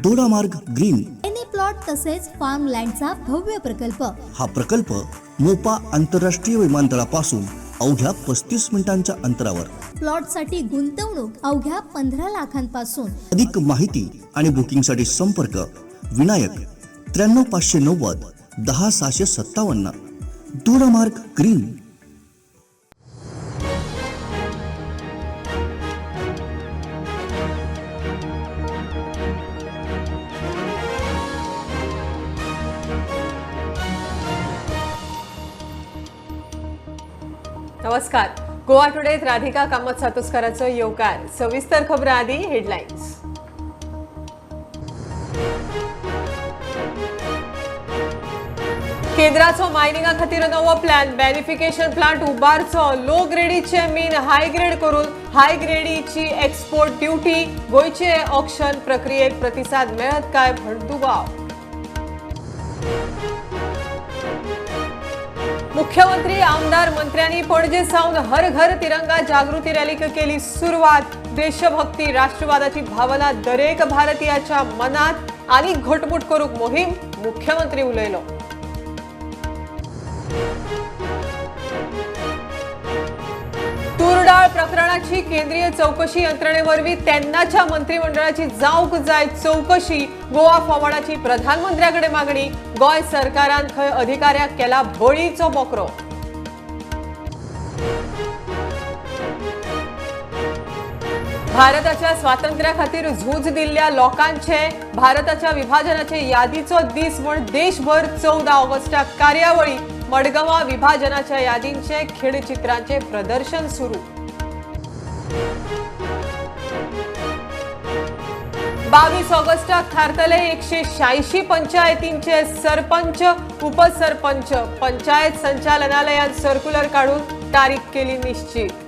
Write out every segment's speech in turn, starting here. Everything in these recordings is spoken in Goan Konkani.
दोडामार्ग ग्रीन एनी प्लॉट तसेच फार्म लँडचा भव्य प्रकल्प. हा प्रकल्प मोपा आंतरराष्ट्रीय विमानतळापासून अवघ्या 35 मिनिटांच्या अंतरावर. प्लॉटसाठी गुंतवणूक अवघ्या 15 लाखांपासून. अधिक माहिती आणि बुकिंगसाठी संपर्क विनायक 93590 10657, दोडामार्ग ग्रीन. नमस्कार, गोवा टुडेत राधिका कामत सातोस्कराचं येवकार. सविस्तर खबर आधी हेडलाईन्स. केंद्राचो मायनिंगा खातीर नवो प्लॅन, बेनिफिकेशन प्लांट उबारचो, लो ग्रेडीचे मीन हाय ग्रेड करून हाय ग्रेडीची एक्सपोर्ट ड्युटी, गोंयचे ऑक्शन प्रक्रियेक प्रतिसाद मेळत काय म्हण दुबाव. मुख्यमंत्री, आमदार, मंत्र्यांनी पणजे सावन हर घर तिरंगा जागृती रॅलीक केली सुरवात. देशभक्ती, राष्ट्रवादाची भावना दरेक भारतीयाच्या मनात आनी घटमूट करूंक मोहीम, मुख्यमंत्री उलयलो. तूरडाळ प्रकरणाची केंद्रीय चौकशी यंत्रणेवरवी तेन्नाच्या मंत्रिमंडळाची जावंक जाय चौकशी, गोवा फॉरवर्डाची प्रधानमंत्र्याकडे मागणी. गोंय सरकारान खंय अधिकाऱ्याक केला बळीचो बोकरो. भारताच्या स्वातंत्र्या खातीर झूज दिल्ल्या लोकांचे भारताच्या विभाजनाचे यादीचो दीस म्हूण देशभर 14 ऑगस्टाक कार्यावळी. मडगांवा विभाजनाच्या यादींचे खेळचित्रांचे प्रदर्शन सुरू. 22 ऑगस्टाक थारतले 186 पंचायतींचे सरपंच, उपसरपंच. पंचायत संचालनालयान सर्क्युलर काढून तारीख केली निश्चित.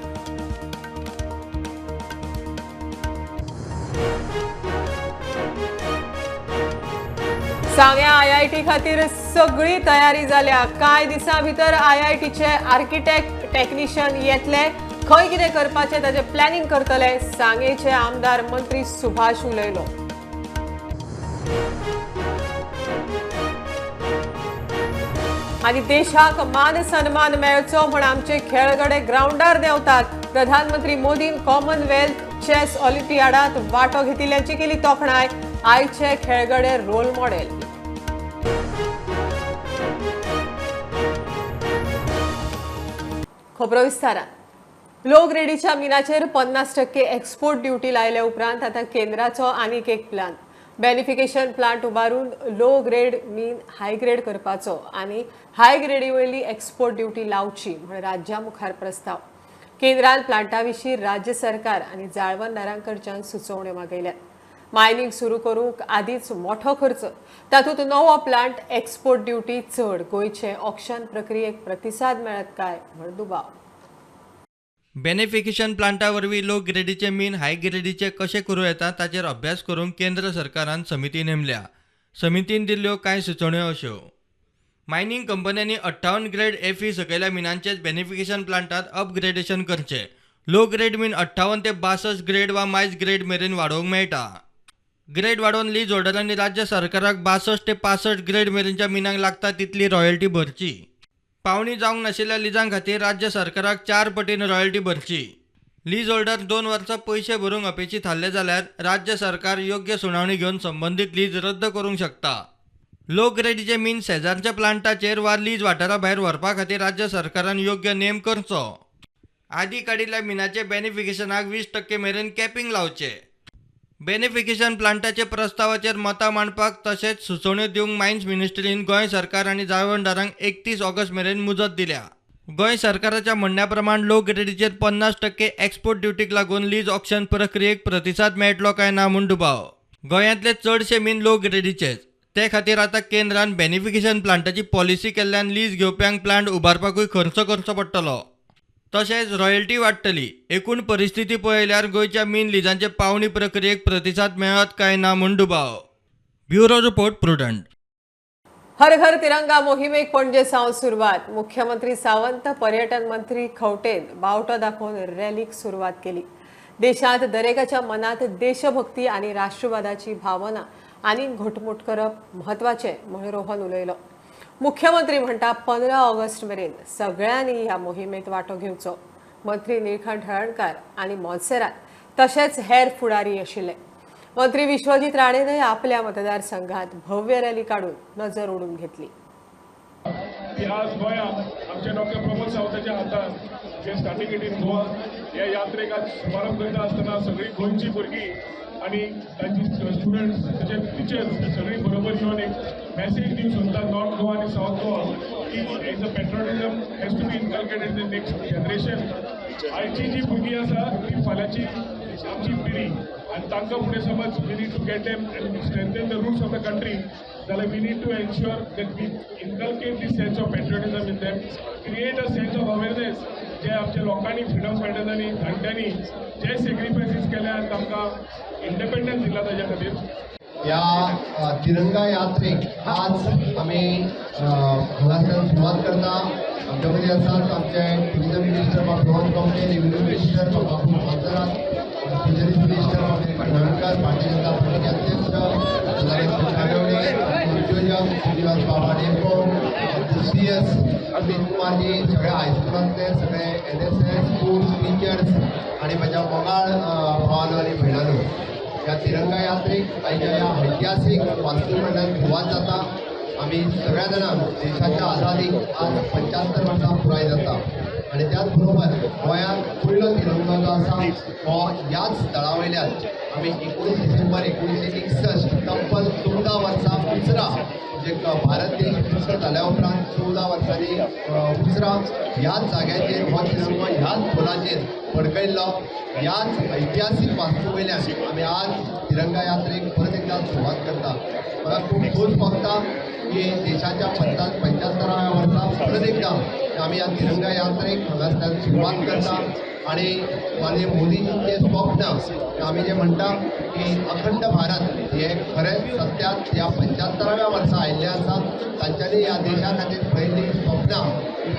सांग्या आयआयटी खातीर सगळी तयारी जाल्या. कांय दिसां भितर आयआयटीचे आर्किटेक्ट, टेक्निशियन येतले. खंय कितें करपाचें ताचें प्लॅनिंग करतले, सांगेचे आमदार मंत्री सुभाष उलयलो. आनी देशाक मान सन्मान मेळचो म्हूण आमचे खेळगडे ग्रावंडार देंवतात. प्रधानमंत्री मोदीन कॉमनवेल्थ चेस ऑलिम्पियाडांत वांटो घेतिल्ल्याची केली तोखणाय. आयचे खेळगडे रोल मॉडेल. खबरो विस्तारान. लो ग्रेडीच्या मिनाचेर 50% एक्सपोर्ट ड्युटी लायल्या उपरांत आतां केंद्राचो आनीक एक प्लान, बेनिफिकेशन प्लांट उबारून लो ग्रेड मीन हाय ग्रेड करपाचो आनी हाय ग्रेडी वयली एक्सपोर्ट ड्युटी लावची म्हण राज्या मुखार प्रस्ताव. केंद्रान प्लांटा विशीं राज्य सरकार आनी जाळवणदारां कडच्यान सुचोवण्यो मागयल्यात. मायनिंग सुरू करूंक आदींच मोठो खर्च, तातूंत नवो प्लांट, एक्सपोर्ट ड्युटी चड, गोंयचे ऑक्शन प्रक्रियेक प्रतिसाद मेळत काय म्हण दुबाव. बेनिफिकेशन प्लांटा वरवीं लो ग्रेडीचे मीन हाय ग्रेडीचे कशें करूं येता ताचेर अभ्यास करूंक केंद्र सरकारान समिती नेमल्या. समितीन दिल्ल्यो कांय सुचोवण्यो अश्यो: मायनिंग कंपन्यांनी 58 ग्रेड एफई सकयल्या मिनांचेच बेनिफिकेशन प्लांटांत अपग्रेडेशन करचें. लो ग्रेड मीन 58 ते 62 ग्रेड वा मायज ग्रेड मेरेन वाडोवंक मेळटा. ग्रेड वाडोवन लीज होल्डरांनी राज्य सरकाराक 62 ते 65 ग्रेड मेरेनच्या मिनांक लागता तितली रॉयल्टी भरची. पावणी जावंक नाशिल्ल्या लिजां खातीर राज्य सरकाराक 4 पटीन रॉयल्टी भरची. लीज होल्डर 2 वर्सां पयशे भरूंक अपेशी थारले जाल्यार राज्य सरकार योग्य सुनावणी घेवन संबंदीत लीज रद्द करूंक शकता. लो ग्रेडीचे मीन शेजारच्या प्लांटाचेर वा लीज वाठारा भायर व्हरपा खातीर राज्य सरकारान योग्य नेम करचो. आदी काडिल्ल्या मिनाचे बेनिफिकेशनाक 20% मेरेन कॅपिंग लावचें. बेनिफिकेशन प्लांटाचे प्रस्तावाचेर मतां मांडपाक तशेंच सुचोवण्यो दिवंक मायन्स मिनिस्ट्रीन गोंय सरकार आनी जाळवणदारांक 31 ऑगस्ट मेरेन मुजत दिल्या. गोंय सरकाराच्या म्हणण्या प्रमाण लो ग्रेडीचेर 50% एक्सपोर्ट ड्युटीक लागून लीज ऑक्शन प्रक्रियेक प्रतिसाद मेळटलो काय ना म्हूण दुबाव. गोंयांतले चडशे मीन लो ग्रेडीचेच, ते खातीर आतां केंद्रान बेनिफिकेशन प्लांटाची पॉलिसी केल्ल्यान लीज घेवप्यांक प्लांट उबारपाकूय खर्च करचो पडटलो, तशेंच रॉयल्टी वाडटली. एकूण परिस्थिती पळयल्यार गोंयच्या मीन लिजांचे पावणी प्रक्रियेक प्रतिसाद मेळत काय ना म्हूण दुबाव. Bureau report, Prudent. हर घर तिरंगा मोहिमेक पणजे सावन सुरवात. मुख्यमंत्री सावंत, पर्यटन मंत्री खवटेन बावटो दाखोवन रॅलीक सुरवात केली. देशांत दरेकाच्या मनात देशभक्ती आनी राष्ट्रवादाची भावना आनीक घटमूट करप म्हत्वाचें म्हूण रोहन उलयलो. मुख्यमंत्री म्हणटा 15 ऑगस्ट मेरेन सगळ्यांनी ह्या मोहिमेत वांटो घेवचो. मंत्री निळकंठ हळर्णकार आनी मोन्सेरात तशेंच हेर फुडारी आशिल्ले. मंत्री विश्वजीत राणेनय आपल्या मतदारसंघात भव्य रॅली काडून नजर ओडून घेतली. आज गोंयांत आमचे डॉक्टर प्रमोद सावंताच्या हातान जे स्टार्टींग इन गोवा ह्या यात्रेक आज शुभारंभ करता आसतना सगळीं गोंयची भुरगीं आनी तांची स्टुडंट्स तशेंच टिचर्स सगळीं बरोबर येवन एक मॅसेज दिवंक सोदता नॉर्थ गोवा आनी सावथ गोवा की as a patriotism has to be inculcated in the next generation. आयची जी भुरगीं आसा ती फाल्यांची आमची पिढी आनी तांकां फुडें समज we need to get them and strengthen the roots of the country जाल्यार we need to ensure that we inculcate the sense of patriotism in them, create a sense of awareness जे आमच्या लोकांनी फ्रिडम फायटर्सांनी जाणट्यांनी जे सेक्रिफायसीस केले आनी तांकां इंडिपेंडन्स दिला ताज्या खातीर. ह्या तिरंगा यात्रेक आज आमी हांगासर सुरवात करता. आमच्या मदीं आसात आमचे टुरिजम मिनिस्टर बाब Rohan Khaunte, revenue minister Babu Monserrate, fisheries minister बाब निळकंठ हळर्णकार, भारतीय जनता पार्टीचे अध्यक्ष उद्योजक श्रीनिवास बाबा डेम्पो, CS Amit कुमारजी, सगळ्या हायस्कुलांतले सगळे NSS schools teachers आनी म्हज्या मोगाळ भावानो आनी भयणानो, ह्या तिरंगा यात्रेक आयच्या ह्या ऐतिहासीक वास्तू कडल्यान सुरवात जाता. आमी सगळ्या जाणांक देशाच्या आझादीक आज 75 वर्सां पुराय जाता आनी त्याच बरोबर गोंयांत पयलो तिरंगा जो आसा हो ह्याच स्थळा वयल्यान आमी 19 डिसेंबर 1961 तब्बल 14 वर्सां उसरां, म्हणजे भारत देश मुक्त जाल्या उपरांत 14 वर्सांनी उसरां ह्याच जाग्याचेर हो तिरंगो ह्याच पोलाचेर फडकयल्लो. ह्याच ऐतिहासीक वास्तू वयल्यान आमी आज तिरंगा यात्रेक परत एकदा सुरवात करता. म्हाका खूब खोस भोगता की देशाच्या 75व्या वर्सा परत एकदा आमी ह्या तिरंगा यात्रेक हांगासरल्यान सुरवात करता आनी माननीय मोदीजींचें स्वप्न आमी जें म्हणटा की अखंड भारत हें खरेंच सत्यांत ह्या 75व्या वर्सा आयिल्लें आसा. तांच्यांनी ह्या देशा खातीर पळयल्लीं स्वप्नां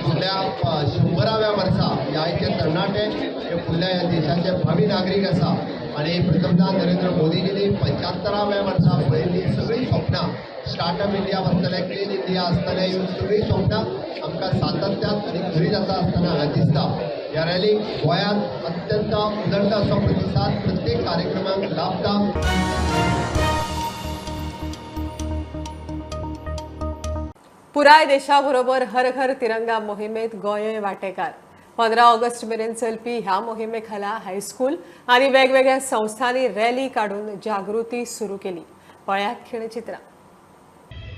फुडल्या 100व्या वर्सा ह्या आयचे तरणाटे हे फुडल्या ह्या देशाचे भावी नागरीक आसा आनी प्रथमता नरेंद्र मोदीजींनी 75व्या वर्सा पळयल्लीं सगळीं स्वप्नां, स्टार्टअप इंडिया आसतलें, क्लीन इंडिया आसतलें, ह्यो सगळीं स्वप्नां आमकां सातत्यात आनी खरी जाता आसतना हांगा दिसता. ह्या रॅलीक गोंयांत अत्यंत उदंड असो प्रतिसाद प्रत्येक कार्यक्रमाक लाभता. पुराय देशाबरोबर हर घर तिरंगा मोहिमेत गोंय वांटेकार. 15 ऑगस्ट मेरेन चलपी ह्या मोहिमे खाला हायस्कूल आनी वेगवेगळ्या संस्थांनी रॅली काडून जागृती सुरू केली. पळयात खिणचित्रां.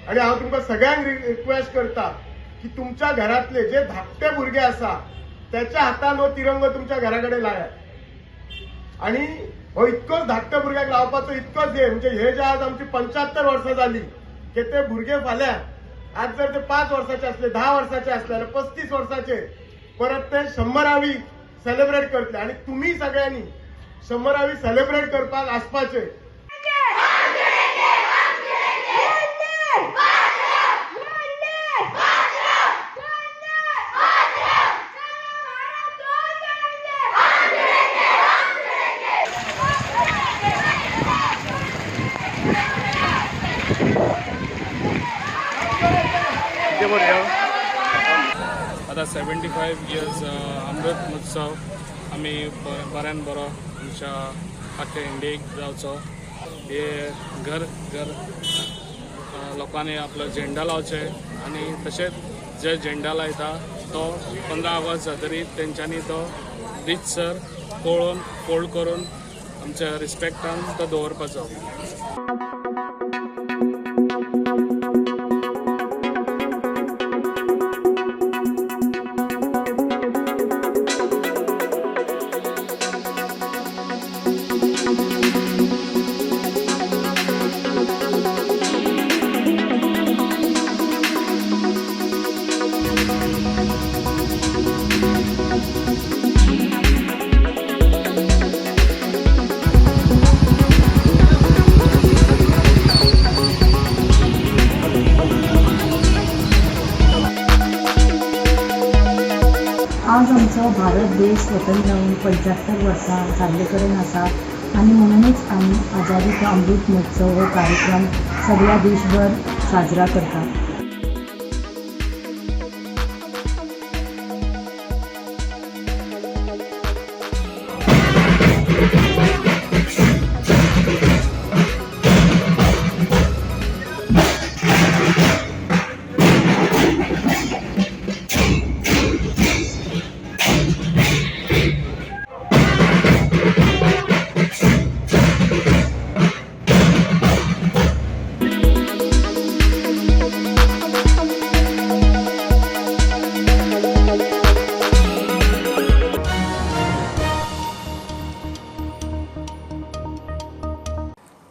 आनी हांव तुमकां सगळ्यांक रिक्वेस्ट करता की तुमच्या घरांतले जे धाकटे भुरगे आसा त्याच्या हातान हो तिरंगो तुमच्या घरा कडेन लायात. आनी हो इतकोच धाकट्या भुरग्याक लावपाचो इतकोच हे म्हणजे हे जे आज आमची 75 वर्सां जाली की ते भुरगे फाल्यां आज जर ते 5 वर्साचे असले, 10 वर्साचे असले जाल्यार 35 वर्साचे परत ते 100वी सेलिब्रेट करतले. आनी तुमी सगळ्यांनी 100वी सेलिब्रेट करपाक आसपाचे. आता 75 इयर्स अमृत महोत्सव आमी बऱ्यान बरो आमच्या आख्या इंडियेक जावचो. हे घर घर लोकांनी आपलो झेंडा लावचे आनी तशेंच जे झेंडा लायता तो 15 ऑगस्ट जातरी तेंच्यांनी तो रितसर पळोवन फोल्ड करून आमच्या रिस्पेक्टान तो दवरपाचो. आज आमचो भारत देश स्वतंत्र जावन 75 वर्सां जाल्ले कडेन आसा. आणि म्हणूनच आमी आझादी का अमृत महोत्सव हो कार्यक्रम सगळ्या देशभर साजरा करतात.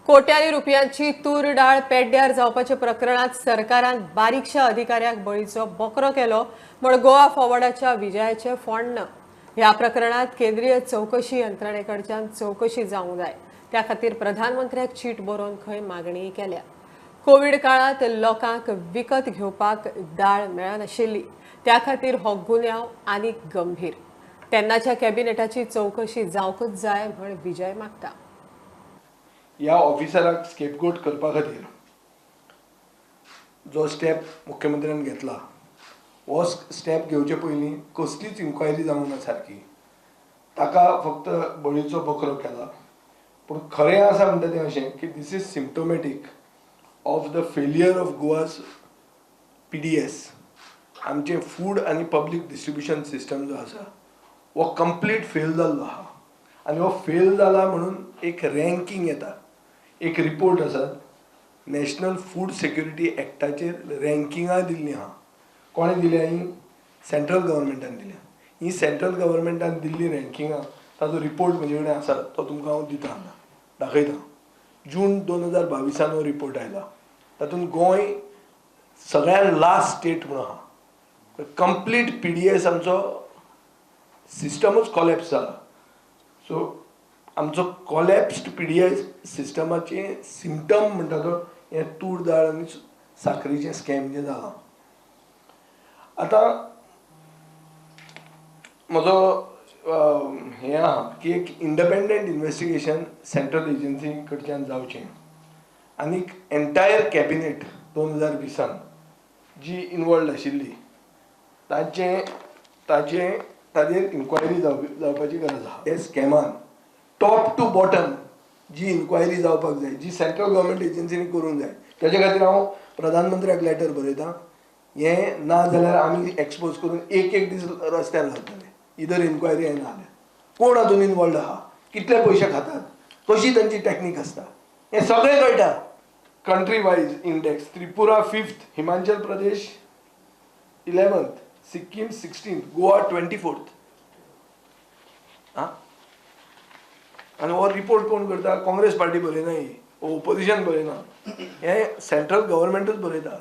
कोट्यांनी रुपयांची तूर डाळ पेड्ड्यार जावपाच्या प्रकरणात सरकारान बारीकशा अधिकाऱ्याक बळीचो बकरो केलो म्हण गोवा फॉवर्डाच्या विजयाचे फोंड ना. ह्या प्रकरणात केंद्रीय चवकशी यंत्रणेकडच्यान चवकशी जावंक जाय. त्या खातीर प्रधानमंत्र्याक चीट बरोवन खंय मागणी केल्या. कोवीड काळात लोकांक विकत घेवपाक डाळ मेळनाशिल्ली, त्या खातीर हो गुन्यांव आनीक गंभीर. तेन्नाच्या कॅबिनेटाची चवकशी जावंकच जाय म्हण विजय मागता. ह्या ऑफिसराक स्केपगोट करपा खातीर जो स्टेप मुख्यमंत्र्यान घेतला हो स्टेप घेवचे पयलीं कसलीच इन्क्वायरी जावंक ना सारकी. ताका फक्त बळीचो बकरो केला. पूण खरें आसा म्हणटा तें अशें की this is symptomatic of the failure of Goa's PDS. आमचें फूड आनी पब्लीक डिस्ट्रिब्युशन सिस्टम जो आसा हो कंप्लीट फेल जाल्लो आहा आनी हो फेल जाला म्हणून एक रँकींग येता, एक रिपोर्ट आसा नॅशनल फूड सेक्युरिटी एक्टाचेर रँकिंगां दिल्लीं आहा. कोणें दिल्या ही? सेंट्रल गव्हर्मेंटान दिल्या. ही सेंट्रल गव्हर्मेंटान दिल्ली रँकिंगां ताजो रिपोर्ट म्हजे कडेन आसा, तो तुमकां हांव दिता, हांगा दाखयता. जून 2022 हो रिपोर्ट आयला. तातूंत गोंय सगळ्यान लास्ट स्टेट म्हणून आहा. कंप्लीट PDS आमचो सिस्टमूच कॉलॅप्स जाला. सो आमचो कॉलॅप्स्ड PDS सिस्टमाचे सिमटम म्हणटा तो हें तूर दाळ आनी साकरीचें स्कॅम जें जालां. आतां म्हजो हें आहा की एक इंडिपेंडंट इन्वेस्टिगेशन सेंट्रल एजन्सी कडच्यान जावचें आनीक एन्टायर कॅबिनेट 2020 जी इनवॉल्ड आशिल्ली ताचें ताचें ताजेर इन्क्वायरी जावपाची गरज आहा. हे स्कॅमान टॉप टू बॉटम जी इन्क्वायरी जावपाक जाय, जी सेंट्रल गव्हर्मेंट एजन्सीनी करूंक जाय, ताजे खातीर हांव प्रधानमंत्र्याक लेटर बरयतां. हें ना जाल्यार आमी एक्सपोज करून एक एक दीस रस्त्यार घालतले. इधर इन्क्वायरी येना जाल्यार कोण हातून इनवॉल्ड आहा, कितले पयशे खातात, कशी तांची टॅक्नीक आसता, हें सगळें कळटा. Country wise index Tripura 5th, Himachal Pradesh 11th, Sikkim 16th, Goa 24th. आनी हो रिपोर्ट कोण करता? काँग्रेस पार्टी बरयना, ही ओपोजिशन बरयना, हें सेंट्रल गव्हर्मेंटूच बरयता.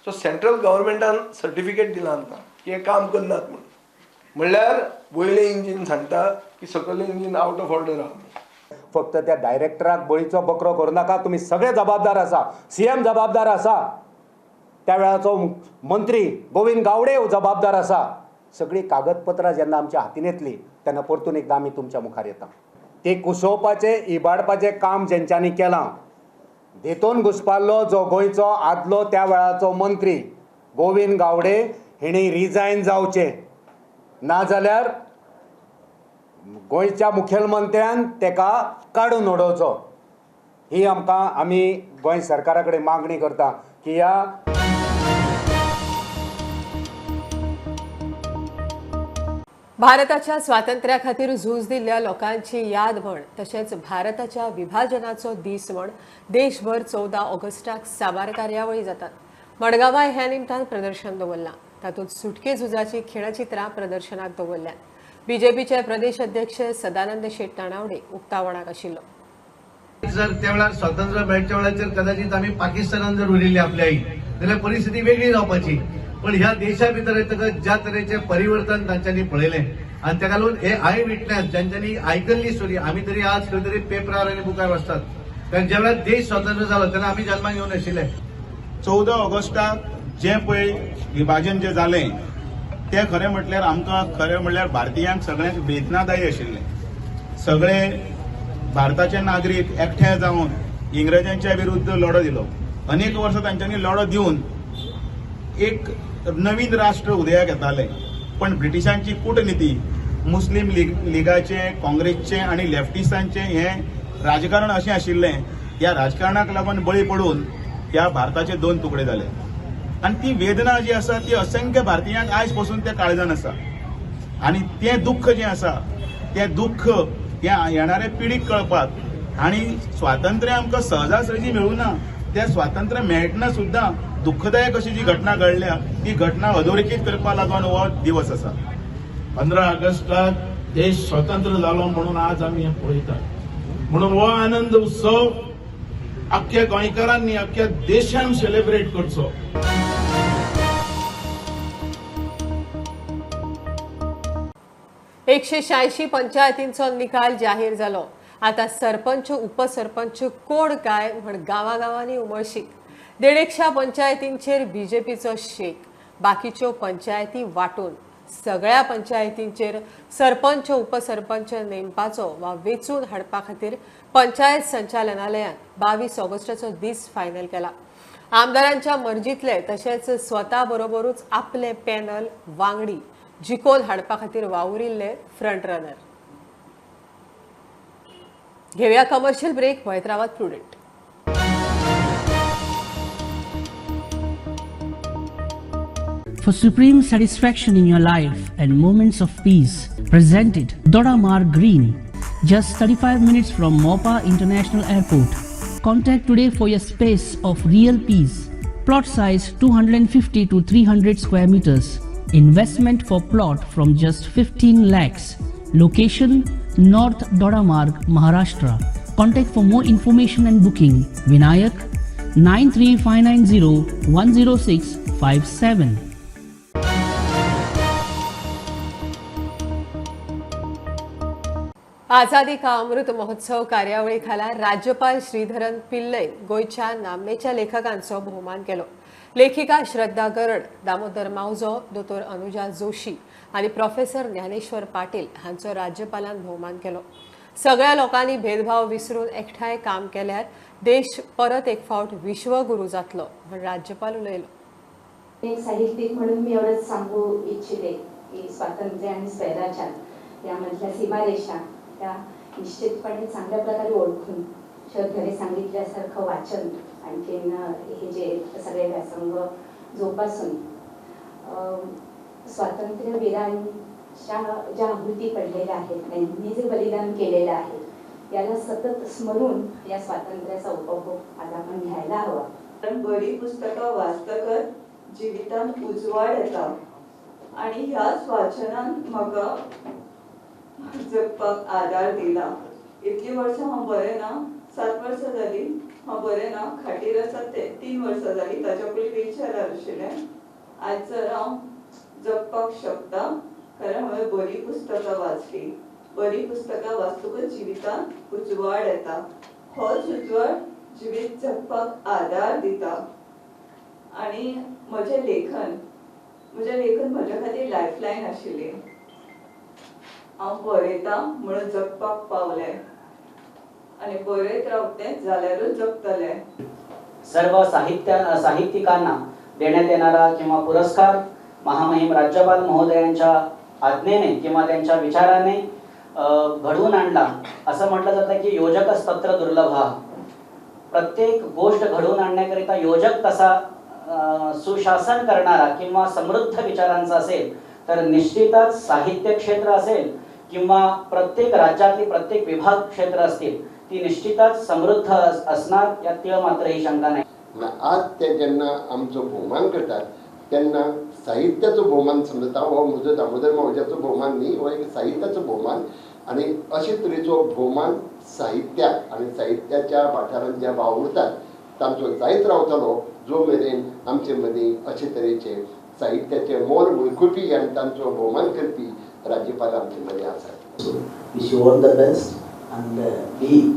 सो सेंट्रल गव्हर्मेंटान सर्टिफिकेट दिलां आमकां की हें काम करनात म्हूण. म्हणल्यार वयलें इंजीन सांगता की सकयलें इंजीन आउट ऑफ ऑर्डर आहा. फक्त त्या डायरेक्टराक बळीचो बकरो करूं नाका, तुमी सगळे जबाबदार आसा. CM जबाबदार आसा, त्या वेळाचो मंत्री गोविंद गावडे जबाबदार आसा. सगळीं कागदपत्रां जेन्ना आमच्या हातीन येतली तेन्ना परतून एकदां आमी तुमच्या मुखार येता. ते कुसोवपाचें इबाडपाचें काम जेंच्यांनी केलां, देतोन घुसपाल्लो जो गोंयचो आदलो त्या वेळाचो मंत्री गोविंद गावडे हेणी रिजायन जावचें, नाजाल्यार गोंयच्या मुखेलमंत्र्यान तेका काडून उडोवचो. ही आमकां आमी गोंय सरकारा कडेन मागणी करता की ह्या भारताच्या स्वातंत्र्या खातीर झूज दिल्ल्या लोकांची याद म्हण तशेंच भारताच्या विभाजनाचो दीस म्हण देशभर 14 ऑगस्टाक साबार कार्यावळी जातात. मडगांवाय ह्या निमतान प्रदर्शन दवरलां. तातूंत सुटके झुजाची खिणचित्रां प्रदर्शनाक दवरल्यात. बीजेपीचे प्रदेश अध्यक्ष सदानंद शेट तानावडे उक्तावणाक आशिल्लो. जर त्या वेळार स्वातंत्र्य मेळच्या वेळाचेर कदाचित आमी पाकिस्तानान जर उरिल्ली आपली आई जाल्यार परिस्थिती वेगळी जावपाची, पण ह्या देशा भितर येतकच ज्या तरेचे परिवर्तन तांच्यांनी पळयलें आनी ताका लागून हे I witness ज्यांच्यांनी आयकल्ली स्टोरी आमी तरी आज खंय तरी पेपरार आनी बुकार वाचतात, कारण ज्या वेळार देश स्वतंत्र जालो तेन्ना आमी जल्माक येवन आशिल्ले. 14 ऑगस्टाक जें पळय विभाजन जें जालें तें खरें म्हटल्यार आमकां खरें म्हणल्यार भारतीयांक सगळ्यांक वेदनादायी आशिल्लें. सगळे भारताचे नागरीक एकठांय जावन इंग्रजांच्या विरुद्ध लढो दिलो. अनेक वर्सां तांच्यांनी लढो दिवन एक नवीन राष्ट्र उदयाक येतालें, पण ब्रिटिशांची कूटनिती, मुस्लीम लिगाचे, काँग्रेसचे आनी लेफ्टिस्टांचे हें राजकारण अशें आशिल्लें, ह्या राजकारणाक लागून बळी पडून ह्या भारताचे दोन तुकडे जाले. आनी ती वेदना जी आसा ती असंख्य भारतीयांक आयज पसून त्या काळजान आसा आनी तें दुख्ख जें आसा तें दुख्ख ह्या येणाऱ्या पिढीक कळपाक आनी स्वातंत्र्य आमकां सहजासहजी मेळूं ना, तें स्वातंत्र्य मेळटना सुद्दां दुःखदायक अशी जी घटना घडल्या ती घटना अधोरेखीत करपाक लागून हो दिवस आसा. 15 ऑगस्टाक देश स्वतंत्र जालो म्हणून आज आमी हें पळयतात, म्हणून हो आनंद उत्सव अख्ख्या गोंयकारांनी अख्ख्या देशान सेलिब्रेट करचो. एकशे 86 पंचायतींचो निकाल जाहीर जालो. आता सरपंच उपसरपंच कोण काय म्हण गावागावांनी उमळशीक. 150 पंचायतींचेर बीजेपीचो शेक, बाकीच्यो पंचायती वांटून सगळ्या पंचायतींचेर सरपंच उपसरपंच नेमपाचो वा वेंचून हाडपा खातीर पंचायत संचालनालयान 22 ऑगस्टाचो दीस फायनल केला. आमदारांच्या मर्जीतले तशेंच स्वता बरोबरूच आपले पॅनल वांगडी जिकोवन हाडपा खातीर वावुरिल्ले फ्रंट रनर. घेवया कमर्शियल ब्रेक, पळयत रावात prudent. For supreme satisfaction in your life and moments of peace, presented Dodamarg Green, just 35 minutes from Mopa International Airport. Contact today for your space of real peace. Plot size 250 to 300 square meters. Investment for plot from just 15 lakhs. Location North Dodamarg, Maharashtra. Contact for more information and booking. Vinayak 93590 10657. आझादी का अमृत महोत्सव कार्यावळीखाला राज्यपाल श्रीधरन पिल्लई गोंयच्या नामनेच्या लेखकांचो भोवमान केलो. लेखिका श्रद्धा गरड, दामोदर मावजो, दोतोर अनुजा जोशी आनी प्रोफेसर ज्ञानेश्वर पाटील हांचो राज्यपालान भोवमान केलो. सगळ्या लोकांनी भेदभाव विसरून एकठांय काम केल्यार देश परत एक फावट विश्वगुरू जातलो म्हण राज्यपाल उलयलो. एक साहित्यिक म्हणून मी एवढंच सांगू इच्छिते की स्वातंत्र्य आणि स्वैराचार यामधल्या सीमारेषा त्या निश्चितपणे चांगल्या प्रकारे ओळखून श्रद्धेने सांगितल्यासारखं वाचन आणखीन हे जे सगळे व्यासंग जोपासून स्वातंत्र्यवीरांच्या ज्या आहूती पडलेल्या आहेत, त्यांनी जे बलिदान केलेलं आहे याला सतत स्मरून या स्वातंत्र्याचा उपभोग आज आपण घ्यायला हवा. कारण बरी पुस्तकां वाचतकच जिवितांत उजवाड येता आणि ह्याच वाचनान म्हाका जगपाक आदार दिला. इतली वर्सां हांव बरें ना, 7 वर्सां जाली हांव बरें ना, खाटीर आसा ते 3 वर्सां जाली, ताच्या पयलीं व्हीलचेरार आशिल्लें. आयज जर हांव जगपाक शकता कारण हांवें बरी पुस्तकां वाचली. बरी पुस्तकां वाचतकच जिवितांत उजवाड येता, होच उजवाड जिवीत जगपाक आदार दिता. आनी म्हजें लेखन म्हज्या खातीर लायफलायन आशिल्ली. हांव बरयता म्हणून जगपाक पावलें आनी बरयत रावतें जाल्यारूच जगतलें. सर्व साहित्यिकांना देण्यात येणारा किंवा पुरस्कार महामहिम राज्यपाल महोदयांच्या आज्ञेने किंवा त्यांच्या विचाराने घडवून आणला. असं म्हटलं जातं की योजकस्तत्र दुर्लभ. प्रत्येक गोष्ट घडवून आणण्याकरिता योजक तसा सुशासन करणारा किंवा समृद्ध विचारांचा असेल तर निश्चितच साहित्य क्षेत्र असेल किंवा प्रत्येक राज्यातली प्रत्येक विभाग क्षेत्र असतील ती निश्चितच समृद्ध असणार यात तीळ मात्रही शंका नाही. आज ते जेन्ना आमचो भोवमान करतात तेन्ना साहित्याचो भोवमान समजता. हो म्हजो दामोदर मावज्याचो भोवमान न्ही, हो एक साहित्याचो भोवमान आनी अशे तरेचो भोवमान साहित्याक आनी साहित्याच्या वाठारांत जे वावुरतात तांचो जायत रावतलो जो मेरेन आमचे मदीं अशे तरेचे साहित्याचे मोल वळखुपी आनी तांचो भोवमान करपी राज्यपाल आमचे मदीं आसात. Wish you all the best and be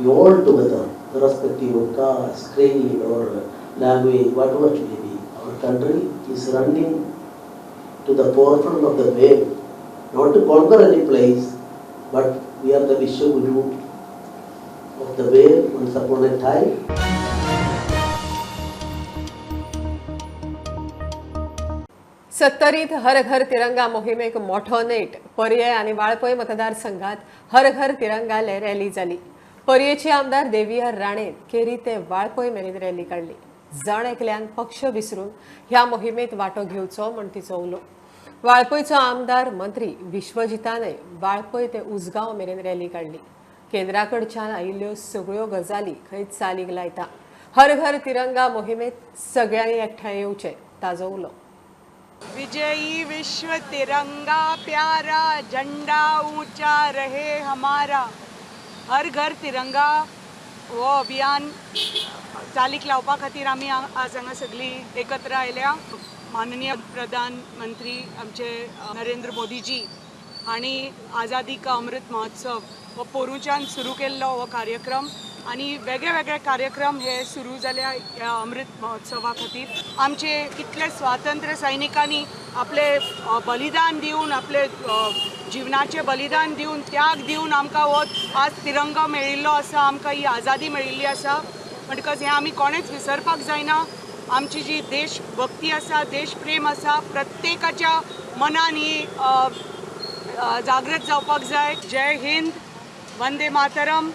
you all together, irrespective of caste, creed or language, whatever it may be. Our country is running to the forefront of the wave, not to conquer any place, but we are the Vishwaguru the way once upon a time. सत्तरीत हर घर तिरंगा मोहिमेक मोठो नेट. पर्ये आनी वाळपय मतदारसंघात हर घर तिरंगा रॅली जाली. पर्येची आमदार देविया राणे केरी ते वाळपय मेरेन रॅली काडली. जण एकल्यान पक्ष विसरून ह्या मोहिमेत वांटो घेवचो म्हण तिचो उलो. वाळपयचो आमदार मंत्री विश्वजितानय वाळपय ते उसगांव मेरेन रॅली काडली. केंद्रा कडच्यान आयिल्ल्यो सगळ्यो गजाली खंय चालीक लायता. हर घर तिरंगा मोहिमेत सगळ्यांनी एकठांय येवचें ताजो उलो. विजयी विश्व तिरंगा प्यारा, झंडा ऊंचा रहे हमारा. हर घर तिरंगा हो अभियान चालीक लावपा खातीर आमी आज हांगा सगळीं एकत्र आयल्या. माननीय प्रधानमंत्री आमचे नरेंद्र मोदीजी हांणी आझादी का अमृत महोत्सव हो पोरूंच्यान सुरू केल्लो हो कार्यक्रम आनी वेगळे वेगळे कार्यक्रम हे सुरू जाल्या ह्या अमृत महोत्सवा खातीर. आमचे कितले स्वातंत्र्य सैनिकांनी आपले बलिदान दिवन, आपले जिवनाचें बलिदान दिवन, त्याग दिवन आमकां हो आज तिरंगा मेळिल्लो आसा, आमकां ही आझादी मेळिल्ली आसा. म्हणटकच हें आमी कोणेंच विसरपाक जायना. आमची जी देशभक्ती आसा, देशप्रेम आसा, प्रत्येकाच्या मनान ही जागृत जावपाक जाय. जय हिंद, वंदे मातरम.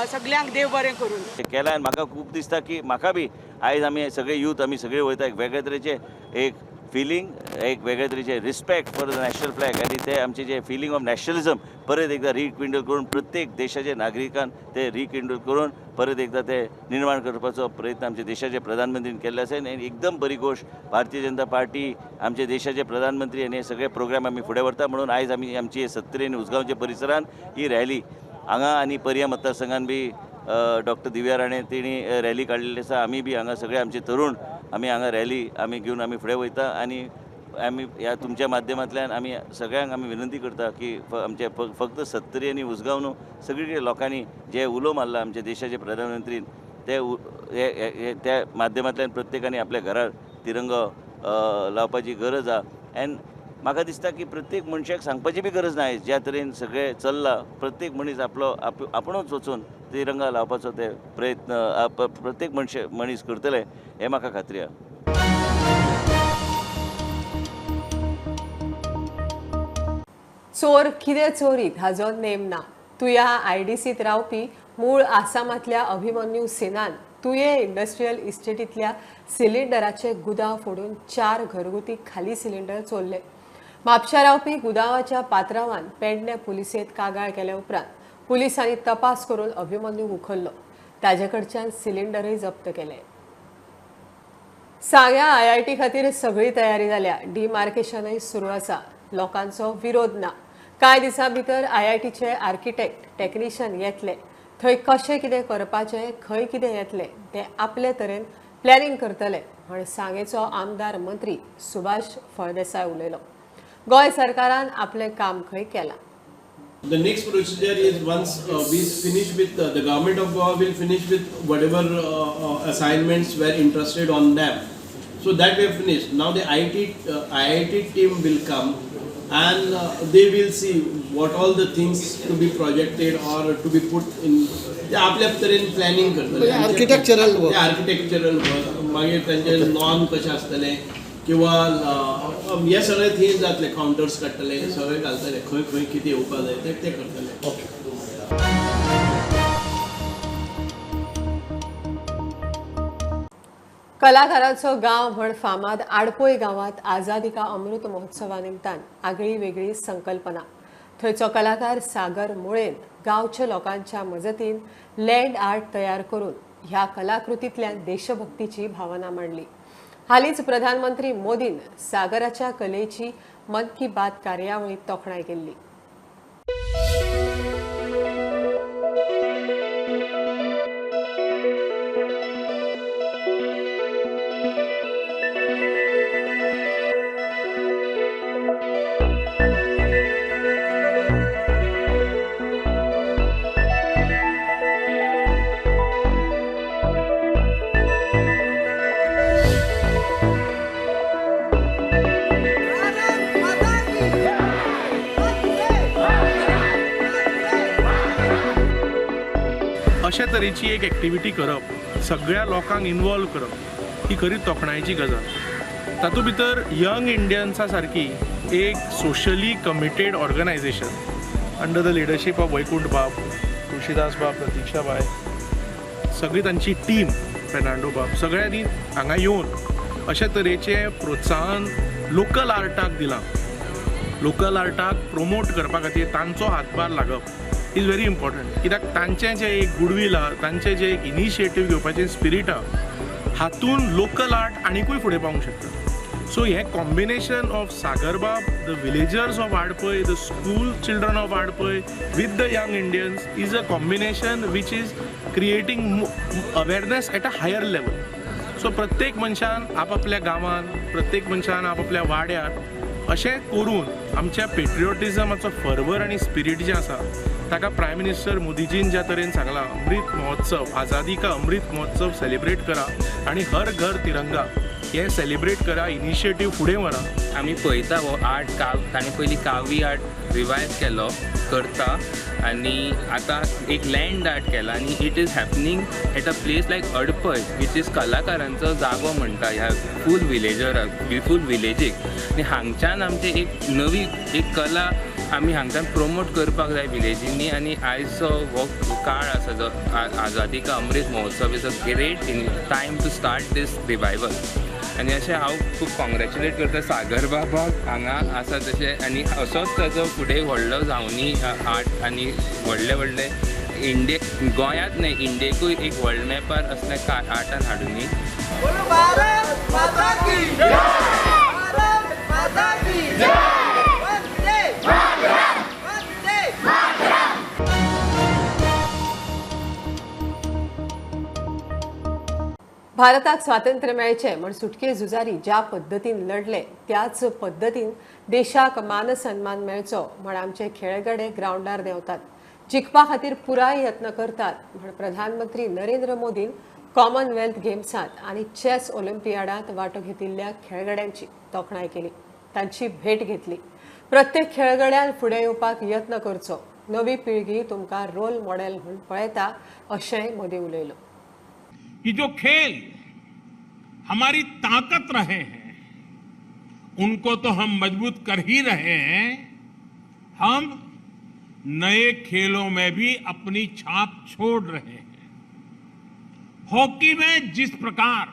सगळ्यांक देव बरें करून केला. आनी म्हाका खूब दिसता की म्हाका बी आयज आमी सगळे यूथ आमी सगळे वयता एक वेगळे तरेचे एक फिलींग, एक वेगळे तरेचे respect for the national flag आनी ते आमचे जे फिलींग ऑफ नॅशनलिजम परत एकदा रिकिंडल करून प्रत्येक देशाचे नागरिकान ते रिकिंडल करून परत एकदा ते निर्माण करपाचो प्रयत्न आमच्या देशाचे प्रधानमंत्रीन केल्ले आसा. आनी एकदम बरी गोश्ट भारतीय जनता पार्टी आमच्या देशाचे प्रधानमंत्री आनी हे सगळे प्रोग्राम आमी फुडें व्हरता. म्हणून आयज आमी आमची सत्तरी आनी उसगांवच्या परिसरान ही रॅली हांगा आनी पर्या मतदारसंघान बी डॉक्टर दिव्या राणे तिणी रॅली काडलेली आसा. आमी बी हांगा सगळे आमचे तरुण आमी हांगा रॅली आमी घेवन आमी फुडें वयता आनी आमी ह्या तुमच्या माध्यमांतल्यान आमी सगळ्यांक आमी विनंती करता की आमचे फक्त सत्तरी आनी उसगांव न्हू सगळी कडेन लोकांनी जे उलो मारला आमच्या देशाचे प्रधानमंत्रीन ते त्या माध्यमांतल्यान प्रत्येकान आपल्या घरार तिरंगो लावपाची गरज आसा. एंड म्हाका दिसता की प्रत्येक मनशाक सांगपाची बी गरज ना. ज्या तरेन सगळें चल्लां प्रत्येक मनीस आपलो आपणूच वचून तिरंगा लावपाचो ते प्रयत्न प्रत्येक मनीस करतले हें म्हाका खात्री आसा. चोर कितें चोरीत हाजो नेम ना. तुया आयडीसीत रावपी मूळ आसामांतल्या अभिमन्यू सेनान तुये इंडस्ट्रियल इस्टेटींतल्या सिलिंडराचे गुदांव फोडून 4 घरगुती खाली सिलिंडर चोरले. म्हापशा रावपी गुदांवाच्या पात्रावान पेडणे पुलिसेंत कागाळ केल्या उपरांत पुलिसांनी तपास करून अभिमन्यूक उखल्लो. ताजे कडच्यान सिलिंडरय जप्त केले. सांग्या आयआयटी खातीर सगळी तयारी जाल्या. डिमार्केशनय सुरू आसा. लोकांचो विरोध ना. कांय दिसां भितर आयआयटीचे आर्किटेक्ट टेक्निशियन येतले. थंय कशें कितें करपाचें, खंय कितें येतलें तें आपले तरेन प्लॅनिंग करतले म्हण सांगेचो आमदार मंत्री सुभाष फळदेसाय उलयलो. गोंय सरकारान आपलें काम खंय केलां. The next procedure is once we finish with the government of Goa will finish with whatever assignments were interested on them. So that we have finished. Now the IIT team will come and they will see what all the things to be projected or to be put in. ते आपल्या तरेन प्लॅनिंग करतले. आर्किटेक्चरल वर्क, आर्किटेक्चरल वर्क, मागीर तांचे लॉन कशें आसतलें किंवा हे सगळे थंय जातले, कावंटर्स काडटले, सगळे घालतले, खंय खंय कितें येवपा जाय ते ते करतले. कलाकारांचो गांव म्हण फामाद आडपोय गांवांत आझादी का अमृत महोत्सवा निमतान आगळी वेगळी संकल्पना. थंयचो कलाकार सागर मुळेन गांवच्या लोकांच्या मजतीन लँड आर्ट तयार करून ह्या कलाकृतींतल्यान देशभक्तीची भावना मांडली. हालींच प्रधानमंत्री मोदीन सागराच्या कलेची मन की बात कार्यावळींत तोखणाय केल्ली. अशे तरेची एक एक्टिविटी करप, सगळ्या लोकांक इन्वॉल्व करप ही खरी तोखणायेची गजाल. तातूंत भितर यंग इंडियन्सा सारकी एक socially committed organisation under the leadership of Vaikunth बाब, तुळशीदास बाब, प्रतिक्षा बाय, सगळी तांची टीम, फेर्नांडो बाब, सगळ्यांनी हांगा येवन अशे तरेचें प्रोत्साहन लोकल आर्टाक दिलां. लोकल आर्टाक प्रोमोट करपा खातीर तांचो हातभार लागप is very important, कित्याक तांचें जें एक गुडवील आहा, तांचें जें एक इनिशिएटीव घेवपाचें स्पिरीट आहा, हातून लोकल आर्ट आनिकूय फुडें पावूंक शकता. सो हें कॉम्बिनेशन ऑफ सागरबाब, the villagers of Adpai, the school children of Adpai with the Young Indians is a combination which is creating awareness at a higher level. So प्रत्येक मनशान आपापल्या गांवांत, प्रत्येक मनशान आपापल्या वाड्यार अशें करून आमच्या पेट्रियोटिजमाचो फर्वर आनी स्पिरीट जें आसा ताका प्रायम मिनिस्टर मोदीजीन ज्या तरेन सांगलां, अमृत महोत्सव, आझादी का अमृत महोत्सव सेलिब्रेट करा आनी हर घर तिरंगा हें सेलिब्रेट करा, इनिशिएटीव फुडें व्हरा. आमी पळयता हो आर्ट, ताणें पयलीं कावी आर्ट रिवायव केलो करता आनी आतां एक लँड आर्ट केला आनी it is happening at a place like Adpai, which is कलाकारांचो जागो म्हणटा ह्या फूल विलेजराक, फूल विलेजीक. आनी हांगच्यान आमची एक नवी एक कला आमी हांगच्यान प्रोमोट करपाक जाय विलेजींनी. आनी आयजचो हो काळ आसा जो आझादी का Amrit Mahotsav is a great time to start this revival. आनी अशें हांव खूब कॉंग्रेच्युलेट करता सागर बाबाक हांगा आसा तशें, आनी असोच ताजो फुडें व्हडलो जावनी आर्ट आनी व्हडले व्हडले इंडिये गोंयांत न्हय इंडियेकूय एक वर्ल्ड मॅपार असल्या आर्टान हाडुनी. भारताक स्वातंत्र्य मेळचें म्हण सुटके झुजारी ज्या पद्दतीन लढले त्याच पद्दतीन देशाक मान सन्मान मेळचो म्हण आमचे खेळगडे ग्रावंडार देंवतात, जिखपा खातीर पुराय यत्न करतात म्हण प्रधानमंत्री नरेंद्र मोदीन कॉमनवेल्थ गेम्सांत आनी चेस ऑलिम्पियाडांत वांटो घेतिल्ल्या खेळगड्यांची तोखणाय केली, तांची भेट घेतली. प्रत्येक खेळगड्यान फुडें येवपाक यत्न करचो, नवी पिळगी तुमकां रोल मॉडेल म्हूण पळयता अशेंय मोदी उलयलो. कि जो खेल हमारी ताकत रहे हैं उनको तो हम मजबूत कर ही रहे हैं, हम नए खेलों में भी अपनी छाप छोड़ रहे हैं। हॉकी में जिस प्रकार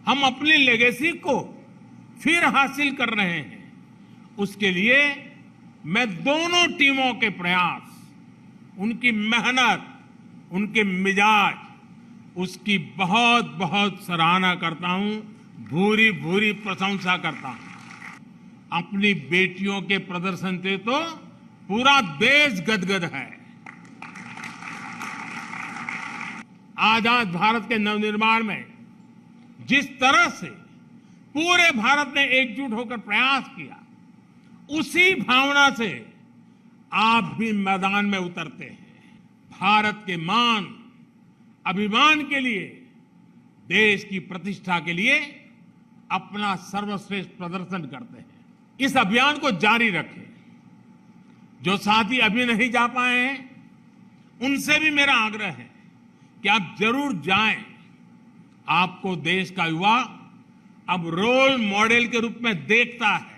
हम अपनी लेगेसी को फिर हासिल कर रहे हैं, उसके लिए मैं दोनों टीमों के प्रयास, उनकी मेहनत, उनके मिजाज, उसकी बहुत बहुत सराहना करता हूं, भूरी भूरी प्रशंसा करता हूं। अपनी बेटियों के प्रदर्शन से तो पूरा देश गदगद है। आजाद भारत के नवनिर्माण में जिस तरह से पूरे भारत ने एकजुट होकर प्रयास किया, उसी भावना से आप भी मैदान में उतरते हैं। भारत के मान अभिमान के लिए, देश की प्रतिष्ठा के लिए अपना सर्वश्रेष्ठ प्रदर्शन करते हैं। इस अभियान को जारी रखें। जो साथी अभी नहीं जा पाए हैं उनसे भी मेरा आग्रह है कि आप जरूर जाएं। आपको देश का युवा अब रोल मॉडल के रूप में देखता है।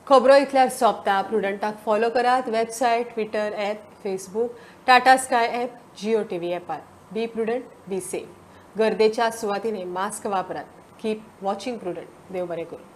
खबरो इतल्यार सोंपता. प्रुडंटाक फॉलो करात website, Twitter app, Facebook, Tata Sky app, Jio TV ॲपार. Be prudent, be safe. गर्देच्या सुवातींनी मास्क वापरात. Keep watching Prudent. देव बरें करूं.